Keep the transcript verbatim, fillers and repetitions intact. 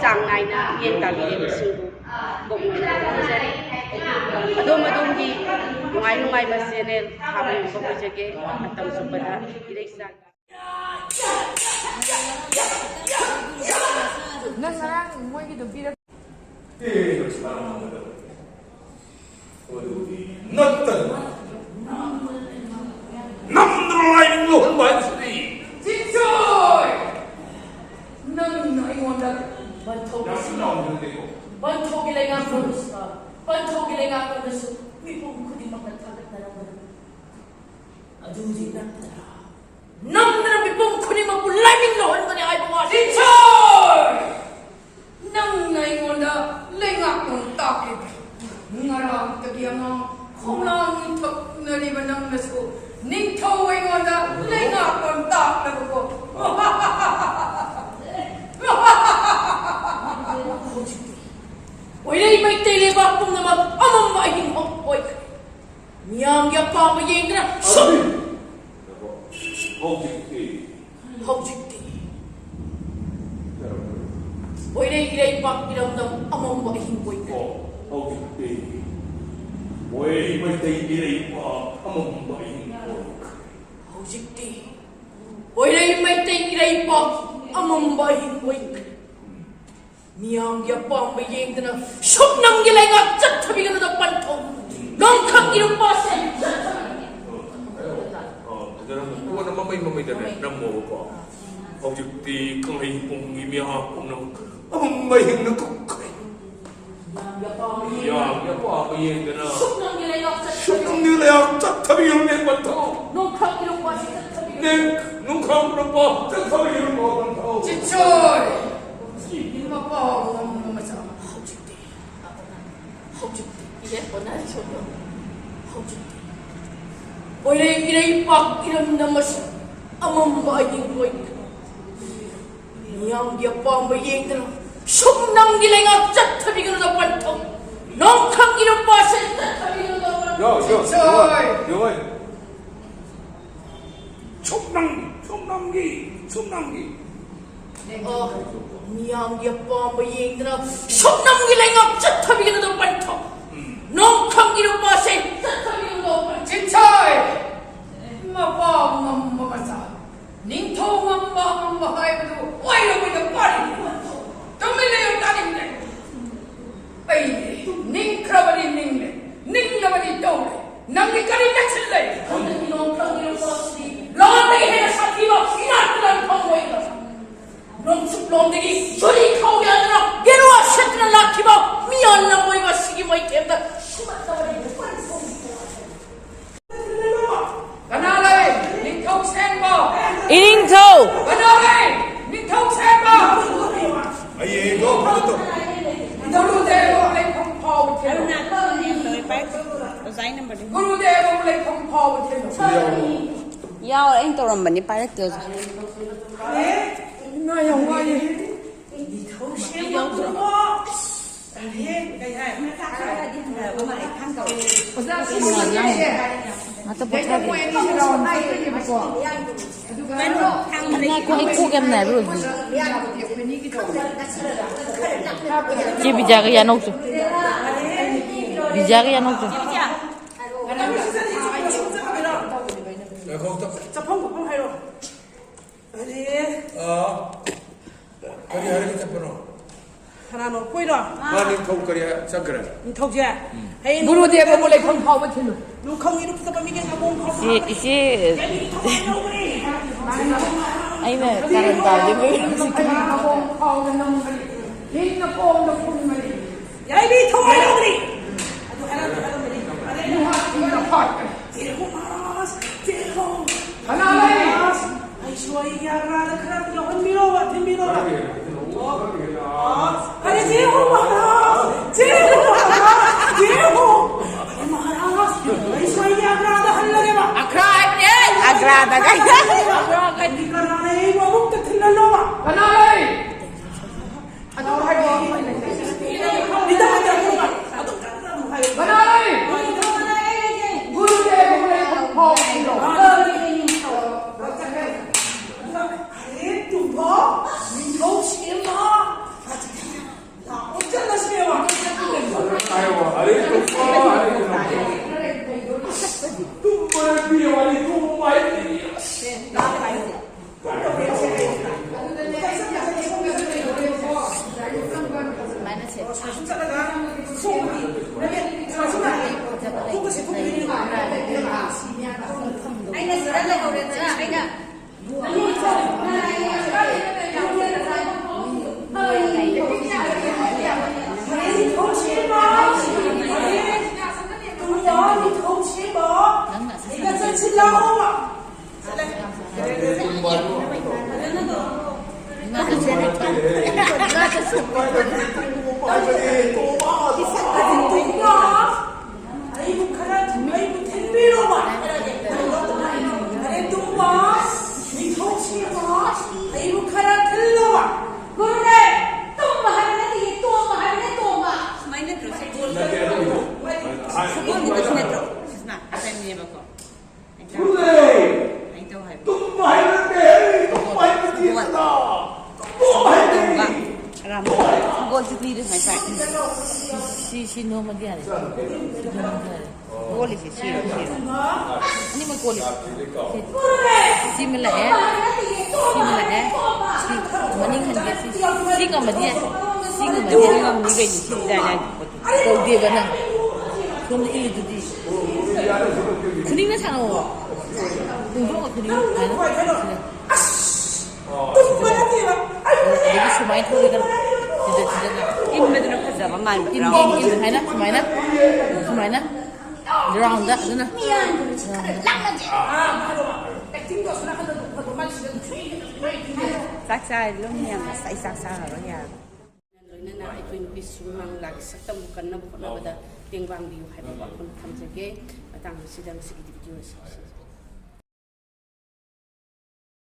ꯆꯥꯡ ꯅꯥꯏꯅ ꯃꯤꯠꯌꯦꯡ ꯇꯥꯕꯤꯔꯤꯕꯁꯤꯡꯕꯨ ꯀꯣꯛꯅ ꯈꯨꯔꯨꯝꯖꯔꯤ꯫ ꯑꯗꯣꯝ ꯑꯗꯣꯝꯒꯤ ꯅꯨꯡꯉꯥꯏ ꯅꯨꯡꯉꯥꯏꯕ ꯆꯦꯅꯦꯜ ꯊꯥꯕ ꯉꯝꯕ ꯑꯣꯏꯖꯒꯦ꯫ ꯃꯇꯝ ꯆꯨꯞꯄꯗ ꯏꯔꯩꯆꯥ ꯅꯪ ꯉꯔꯥꯡ ꯃꯣꯏꯒꯤꯗꯣ ꯄꯤꯔꯛ ꯑꯗꯨꯗꯤ ꯅꯠꯇꯅ ꯅꯝꯗꯅ ꯂꯥꯏꯅꯤꯡ ꯂꯧꯍꯟꯕ ꯍꯥꯏꯕꯁꯤꯗꯤ꯫ ꯆꯤꯟꯁꯣꯏ! ꯅꯪꯅ ꯑꯩꯉꯣꯟꯗ ꯄꯟꯊꯧ ꯌꯥꯝ ꯂꯥꯎꯅ ꯍꯟꯗꯦꯀꯣ꯫ ꯄꯟꯊꯧꯒꯤ ꯂꯩꯉꯥꯛꯂꯣꯟ ꯑꯁꯤꯗ, ꯄꯟꯊꯧꯒꯤ ꯂꯩꯉꯥꯛꯂꯣꯟꯗꯁꯨ ꯃꯤꯄꯨꯝ ꯈꯨꯗꯤꯡꯃꯛꯅ ꯊꯥꯒꯠꯅꯔꯝꯕꯅꯤ꯫ ꯑꯗꯨꯗꯤ ꯅꯠꯇꯅ ꯅꯝꯗꯅ ꯃꯤꯄꯨꯝ ꯈꯨꯗꯤꯡꯃꯛꯄꯨ ꯂꯥꯏꯅꯤꯡ ꯂꯧꯍꯟꯕꯅꯤ ꯍꯥꯏꯕ ꯋꯥꯁꯤ꯫ ꯆꯤꯟꯁꯣꯏ! ꯅꯪꯅ ꯑꯩꯉꯣꯟꯗ ꯂꯩꯉꯥꯛꯂꯣꯟ ꯇꯥꯛꯂꯤꯕ ꯉꯔꯥꯡꯇꯒꯤ ꯑꯉꯥꯡ ꯈꯣꯡꯂꯥꯡ ꯊꯛꯅꯔꯤꯕ ꯅꯪꯅꯁꯨ ꯅꯤꯡꯊꯧ ꯑꯩꯉꯣꯟꯗ ꯂꯩꯉꯥꯛꯂꯣꯟ ꯇꯥꯛꯂꯕꯀꯣ꯫ ꯍꯧꯖꯤꯛꯇꯤ ꯄꯣꯏꯔꯩ ꯃꯩꯇꯩ ꯂꯩꯕꯥꯛ ꯄꯨꯝꯅꯃꯛ ꯑꯃꯝꯕ ꯑꯍꯤꯡ ꯑꯣꯏꯈ꯭ꯔꯦ꯫ ꯃꯤꯌꯥꯝꯒꯤ ꯑꯄꯥꯝꯕ ꯌꯦꯡꯗꯅ ꯁꯨꯝ ꯑꯗꯨꯗꯤ ꯍꯧꯖꯤꯛꯇꯤ ꯍꯧꯖꯤꯛꯇꯤ ꯄꯣꯏꯔꯩ ꯏꯔꯩꯄꯥꯛ ꯏꯔꯝꯗꯝ ꯑꯃꯝꯕ ꯑꯍꯤꯡ ꯑꯣꯏꯈ꯭ꯔꯦ꯫ ꯑꯣ, ꯍꯧꯖꯤꯛꯇꯤ ꯄꯣꯏꯔꯩ ꯃꯩꯇꯩ ꯏꯔꯩꯄꯥꯛ ꯑꯃꯝꯕ ꯑꯍꯤꯡ ꯑꯣꯏꯈ꯭ꯔꯦ꯫ ꯍꯧꯖꯤꯛꯇꯤ ꯄꯣꯏꯔꯩ ꯃꯩꯇꯩ ꯏꯔꯩꯄꯥꯛ ꯑꯃꯝꯕ ꯑꯍꯤꯡ ꯑꯣꯏꯈ꯭ꯔꯦ꯫ ꯃꯤꯌꯥꯝꯒꯤ ꯑꯄꯥꯝꯕ ꯌꯦꯡꯗꯅ ꯁꯨꯞꯅꯝꯒꯤ ꯂꯩꯉꯥꯛ ꯆꯠꯊꯕꯤꯒꯅꯨꯗ ꯄꯟꯊꯧ꯫ ꯅꯣꯡꯊꯛ ꯏꯔꯨꯝꯄꯥꯁꯦ ꯆꯠꯊꯕꯤꯒꯅꯨ꯫ ꯑ, ꯐꯖꯅ ꯀꯣꯟꯅ ꯃꯃꯩ ꯃꯃꯩꯗꯅꯦ ꯅꯝꯃꯣꯕꯀꯣ꯫ ꯍꯧꯖꯤꯛꯇꯤ ꯀꯪꯂꯩꯄꯨꯡꯒꯤ ꯃꯤꯍꯥꯠ ꯄꯨꯝꯅꯃꯛ ꯑꯃꯝꯕ ꯑꯍꯤꯡꯅ ꯀꯨꯞꯈ꯭ꯔꯦ꯫ ꯃꯤꯌꯥꯝꯒꯤ ꯑꯄꯥꯝꯕ ꯌꯦꯡꯗꯅ ꯃꯤꯌꯥꯝꯒꯤ ꯑꯄꯥꯝꯕ ꯌꯦꯡꯗꯅ ꯁꯨꯞꯅꯝꯒꯤ ꯂꯩꯉꯥꯛ ꯆꯠꯊꯕꯤꯒꯅꯨ꯫ ꯁꯨꯞꯅꯝꯒꯤ ꯂꯩꯉꯥꯛ ꯆꯠꯊꯕꯤꯒꯅꯨ ꯄꯟꯊꯧ꯫ ꯅꯣꯡꯊꯛ ꯏꯔꯨꯝꯄꯥꯁꯦ ꯆꯠꯊꯕꯤꯒꯅꯨ꯫ ꯅꯦ, ꯅꯣꯡꯈꯥꯡ ꯏꯔꯨꯝꯄꯥ ꯆꯠꯊꯕꯤꯒꯅꯨ ꯄꯟꯊꯧ꯫ ꯆꯤꯟꯁꯣꯏ! ꯃꯄꯥ ꯉꯝꯕ ꯃꯆꯥ꯫ ꯍꯧꯖꯤꯛꯇꯤ ꯍꯧꯖꯤꯛꯇꯤ ꯏꯔꯦꯞ ꯑꯣꯟꯅꯔꯤꯁꯤꯕꯨ꯫ ꯍꯧꯖꯤꯛꯇꯤ ꯄꯣꯏꯔꯩ ꯏꯔꯩꯄꯥꯛ ꯏꯔꯝꯗꯝ ꯑꯁꯤ ꯑꯃꯝꯕ ꯑꯍꯤꯡ ꯑꯣꯏꯈ꯭ꯔꯦ꯫ ꯃꯤꯌꯥꯝꯒꯤ ꯑꯄꯥꯝꯕ ꯌꯦꯡꯗꯅ ꯁꯨꯞꯅꯝꯒꯤ ꯂꯩꯉꯥꯛ ꯆꯠꯊꯕꯤꯒꯅꯨꯗ ꯄꯟꯊꯧ꯫ ꯅꯣꯡꯊꯛ ꯏꯔꯨꯝꯄꯥꯁꯦ ꯆꯠꯊꯕꯤꯒꯅꯨꯗ ꯄꯟꯊꯧ꯫ ꯌꯣ, ꯌꯣ, ꯆꯤꯟꯁꯣꯏ! ꯌꯣ, ꯌꯣ꯫ ꯁꯨꯞꯅꯝ, ꯁꯨꯞꯅꯝꯒꯤ, ꯁꯨꯞꯅꯝꯒꯤ꯫ ꯑꯣ, ꯃꯤꯌꯥꯝꯒꯤ ꯑꯄꯥꯝꯕ ꯌꯦꯡꯗꯅ ꯁꯨꯞꯅꯝꯒꯤ ꯂꯩꯉꯥꯛ ꯆꯠꯊꯕꯤꯒꯗꯕ ꯄꯟꯊꯧ꯫ ꯅꯣꯡꯈꯪꯒꯤ ꯅꯨꯄꯥꯁꯦ ꯆꯠꯊꯕꯤꯒꯗꯕ ꯄꯟꯊꯧ꯫ ꯆꯤꯟꯁꯥꯏ! ꯃꯄꯥ ꯉꯝꯕ ꯃꯆꯥ, ꯅꯤꯡꯊꯧ ꯉꯝꯕ ꯑꯉꯝꯕ ꯍꯥꯏꯕꯗꯨ ꯑꯣꯏꯔꯕꯣꯏꯗ ꯄꯥꯔꯤ꯫ ꯇꯨꯃꯤꯟ ꯂꯩꯌꯨ, ꯇꯥꯅꯤꯡꯗꯦ꯫ ꯑꯩ ꯅꯤꯡꯈ꯭ꯔꯕꯅꯤ ꯅꯤꯡꯂꯦ, ꯅꯤꯡꯂꯕꯅꯤ ꯇꯧꯔꯦ꯫ ꯅꯪꯗꯤ ꯀꯔꯤ ꯅꯛꯁꯤꯜꯂꯦ? ꯂꯣꯟꯗꯒꯤ ꯍꯦꯟꯅ ꯁꯥꯊꯤꯕ ꯏꯅꯥꯛ ꯈꯨꯟꯕ ꯐꯪꯉꯣꯏꯗ꯫ ꯅꯣꯡꯆꯨꯞꯂꯣꯝꯗꯒꯤ ꯆꯨꯔꯤ ꯈꯥꯎ ꯌꯥꯟꯗꯨꯅ ꯒꯦꯔꯨꯋꯥ ꯁꯦꯠꯇꯨꯅ ꯂꯥꯛꯈꯤꯕ ꯃꯤꯌꯥꯝ ꯂꯝꯕꯣꯏꯕ ꯑꯁꯤꯒꯤ ꯃꯥꯏꯊꯦꯝꯗ ꯁꯨꯃꯠꯇꯕꯗꯤ ꯀꯔꯤ ꯐꯣꯡꯗꯣꯛꯄ? ꯀꯅꯥ ꯂꯩ? ꯅꯤꯡꯊꯧ ꯁꯦꯡꯕ꯫ ꯏꯅꯤꯡꯊꯧ꯫ ꯀꯅꯥ ꯂꯩ? ꯅꯤꯡꯊꯧ ꯁꯦꯡꯕ꯫ ꯑꯩ ꯌꯦꯡꯉꯦꯀꯣ, ꯐꯖꯅ ꯇꯧ꯫ ꯒꯨꯔꯨꯗꯦꯕ ꯂꯩꯐꯝ ꯐꯥꯎꯕ ꯊꯤꯜꯂꯨ꯫ ꯑꯣꯖꯥꯒꯤ ꯅꯝꯕꯔꯗꯤ? ꯒꯨꯔꯨꯗꯦꯕ ꯂꯩꯐꯝ ꯐꯥꯎꯕ ꯊꯤꯜꯂꯨ꯫ ꯌꯥꯎꯔꯦ, ꯑꯩꯅ ꯇꯧꯔꯝꯕꯅꯤ, ꯄꯥꯏꯔꯛꯇꯦ ꯑꯣꯖꯥ꯫ ꯑꯦ, ꯏꯃꯥ ꯌꯥꯝ ꯋꯥꯏꯌꯦ꯫ ꯅꯤꯡꯊꯧ ꯁꯦꯡꯕ꯫ ꯉꯥꯛꯇ ꯄꯣꯊꯥꯒꯦ꯫ ꯉꯥꯏꯈꯣ, ꯑꯩ ꯀꯣꯛ ꯌꯥꯝ ꯅꯥꯏꯕ ꯂꯣꯏꯗ꯭ꯔꯤ꯫ ꯆꯦ ꯕꯤꯖꯥꯒ ꯌꯥꯅꯧꯁꯨ꯫ ꯕꯤꯖꯥꯒ ꯌꯥꯅꯧꯁꯨ꯫ ꯆꯠꯐꯝ ꯈꯣꯠꯐꯝ ꯍꯥꯏꯔꯣ꯫ ꯑꯔꯦ꯫ ꯑꯥ꯫ ꯀꯔꯤ ꯍꯥꯏꯔꯒ ꯆꯠꯄꯅꯣ? ꯀꯅꯥꯅꯣ? ꯀꯨꯏꯔꯣ? ꯃꯥ ꯅꯤꯡꯊꯧ ꯀꯔꯤ ꯆꯠꯈ꯭ꯔꯦ? ꯅꯤꯡꯊꯧꯁꯦ? ꯎꯝ꯫ ꯍꯌꯦꯡ ꯒꯨꯔꯨꯗꯦꯕꯕꯨ ꯂꯩꯐꯝ ꯐꯥꯎꯕ ꯊꯤꯜꯂꯨ꯫ ꯅꯣꯡꯈꯪ ꯏꯔꯨꯞ ꯐꯖꯕ ꯃꯤꯒꯤ ꯅꯥꯕꯣꯡ ꯐꯥꯎꯕ ꯏꯆꯦ, ꯏꯆꯦ, ꯌꯥꯏꯕꯤ ꯊꯋꯥꯏ ꯂꯧꯒꯅꯤ꯫ ꯑꯩꯅ ꯀꯥꯔꯟ ꯇꯥꯕꯗꯤ ꯃꯣꯏ ꯍꯧꯖꯤꯛ ꯅꯥꯕꯣꯡ ꯐꯥꯎꯕ ꯅꯝꯒꯅꯤ꯫ ꯍꯤꯡꯅ ꯀꯣꯝꯅ ꯐꯨꯝꯒꯅꯤ꯫ ꯌꯥꯏꯕꯤ ꯊꯋꯥꯏ ꯂꯧꯒꯅꯤ꯫ ꯑꯗꯨ ꯍꯥꯏꯔꯝꯃꯤ, ꯍꯥꯏꯔꯝꯃꯤ꯫ ꯑꯗꯩ ꯌꯨꯍꯥꯔ ꯊꯤꯅ ꯐꯥꯠꯀꯅꯤ꯫ ꯆꯦꯜꯂꯣ ꯃꯍꯥꯔꯥꯖ, ꯆꯦꯜꯂꯣ꯫ ꯀꯅꯥ ꯂꯩ? ꯃꯍꯥꯔꯥꯖ, ꯑꯩꯁꯨ ꯑꯩꯒꯤ ꯑꯒ꯭ꯔꯥꯗ ꯈꯔ ꯌꯥꯎꯍꯟꯕꯤꯔꯣꯕ, ꯊꯤꯟꯕꯤꯔꯣꯕ꯫ ꯑꯣ, ꯑꯣ꯫ ꯑꯔꯦ, ꯆꯦꯜꯂꯣ ꯃꯍꯥꯔꯥꯖ, ꯆꯦꯜꯂꯣ ꯃꯍꯥꯔꯥꯖ, ꯆꯦꯜꯂꯣ꯫ ꯑꯔꯦ ꯃꯍꯥꯔꯥꯖ, ꯑꯩꯁꯨ ꯑꯩꯒꯤ ꯑꯒ꯭ꯔꯥꯗ ꯍꯜꯂꯒꯦꯕ꯫ ꯑꯒ꯭ꯔꯥ ꯍꯥꯏꯕꯅꯦ, ꯑꯒ꯭ꯔꯥꯗꯒ꯫ ꯑꯒ꯭ꯔꯥꯒ꯫ ꯑꯩꯒꯤ ꯀꯅꯥꯅ ꯑꯩꯕꯨ ꯑꯃꯨꯛꯇ ꯊꯤꯜꯍꯜꯂꯣꯕ꯫ ꯀꯅꯥ ꯂꯩ? ꯑꯩꯕꯨ ꯈꯔ, ꯑꯩꯕꯨ ꯊꯤꯟꯕꯤꯔꯣꯕ꯫ ꯑꯔꯦ ꯇꯨꯝꯕ, ꯅꯤꯡꯊꯧꯁꯤꯡꯕ, ꯑꯩꯕꯨ ꯈꯔ ꯊꯤꯜꯂꯣꯕ꯫ ꯒꯨꯔꯨꯗꯦꯕ, ꯇꯨꯝꯕ ꯍꯥꯏꯕ ꯅꯠꯇꯦ, ꯇꯣꯝꯕ ꯍꯥꯏꯕꯅꯦ, ꯇꯣꯝꯕ꯫ ꯁꯨꯃꯥꯏꯅ ꯅꯠꯇ꯭ꯔꯣ? ꯁꯒꯣꯜꯒꯤꯗꯣ ꯁꯤ ꯅꯠꯇ꯭ꯔꯣ? ꯁꯤꯁꯤꯅ ꯍꯥꯏꯕꯅꯦꯕꯀꯣ꯫ ꯒꯨꯔꯨꯗꯦꯕ, ꯇꯨꯝꯕ ꯍꯥꯏꯕ ꯅꯠꯇꯦ, ꯇꯨꯝꯕ ꯍꯥꯏꯕ ꯅꯠꯇꯦ, ꯁꯒꯣꯜ꯫ ꯇꯨꯝꯕ ꯍꯥꯏꯕꯅꯤ꯫ ꯁꯒꯣꯜ ꯆꯤꯛꯂꯤꯗꯨ ꯁꯨꯃꯥꯏꯅ ꯇꯥꯏ꯫ ꯁꯤ, ꯁꯤ ꯅꯣꯝꯃꯗꯤ ꯌꯥꯔꯦ꯫ ꯁꯤ ꯅꯣꯝꯃꯗꯤ ꯌꯥꯔꯦ꯫ ꯀꯣꯜꯂꯤꯁꯦ ꯁꯤꯔꯣ, ꯁꯤꯔꯣ꯫ ꯑꯅꯤꯃꯛ ꯀꯣꯜꯂꯤꯁꯦ꯫ ꯁꯤ, ꯁꯤꯃ ꯂꯥꯛꯑꯦ, ꯁꯤꯃ ꯂꯥꯛꯑꯦ, ꯁꯤ ꯃꯅꯤꯡ ꯍꯟꯒꯦ, ꯁꯤ, ꯁꯤ ꯉꯝꯃꯗꯤ ꯌꯥꯏ, ꯁꯤ ꯉꯝꯃꯗꯤ ꯌꯥꯏ꯫ ꯉꯝꯅꯤ ꯀꯩꯅꯣ, ꯁꯤꯗꯤ ꯌꯥꯏ, ꯌꯥꯏ꯫ ꯀꯧꯗꯦꯕ ꯅꯪ꯫ ꯁꯣꯝꯗ ꯏꯔꯤꯗꯨꯗꯤ꯫ ꯈꯨꯅꯤꯡꯅ ꯁꯥꯟꯅꯧꯋꯣ꯫ ꯇꯨꯡꯊꯣꯛꯑꯣ ꯈꯨꯅꯤꯡ꯫ ꯁꯨꯃꯥꯏꯅ꯫ ꯇꯨꯝꯕ ꯅꯠꯇꯦꯕ꯫ ꯑꯗꯒꯤ ꯁꯨꯃꯥꯏꯅ ꯊꯣꯛꯂꯦꯗꯅ꯫ ꯁꯤꯗ, ꯁꯤꯗꯅ꯫ ꯏꯟꯕꯗꯨꯅ ꯐꯖꯕ ꯃꯥꯟꯕ ꯏꯟ, ꯌꯥꯎꯋꯦ꯫ ꯏꯟ, ꯏꯟ, ꯁꯨꯃꯥꯏꯅ, ꯁꯨꯃꯥꯏꯅ꯫ ꯁꯨꯃꯥꯏꯅ꯫ ꯔꯥꯎꯟꯗ, ꯑꯗꯨꯅ꯫ ꯆꯥꯛ ꯆꯥꯔꯗꯤ ꯂꯣꯏ ꯃꯌꯥꯝ ꯉꯁꯥꯏ ꯆꯥꯛ ꯆꯥꯔꯔꯣꯏ ꯌꯥꯔꯕ꯫ ꯂꯣꯏꯅꯅ ꯑꯩꯈꯣꯏ ꯅꯨꯄꯤ ꯁꯨꯃꯥꯡ ꯂꯤꯂꯥꯒꯤ ꯁꯛꯇꯝꯕꯨ ꯀꯟꯅꯕ ꯍꯣꯠꯅꯕꯗ ꯇꯦꯡꯕꯥꯡꯕꯤꯌꯨ ꯍꯥꯏꯕ ꯋꯥꯐꯝ ꯊꯝꯖꯒꯦ꯫ ꯃꯇꯥꯡ ꯑꯁꯤꯗ ꯉꯁꯤꯒꯤꯗꯤ ꯚꯤꯗꯤꯑꯣ ꯑꯁꯤ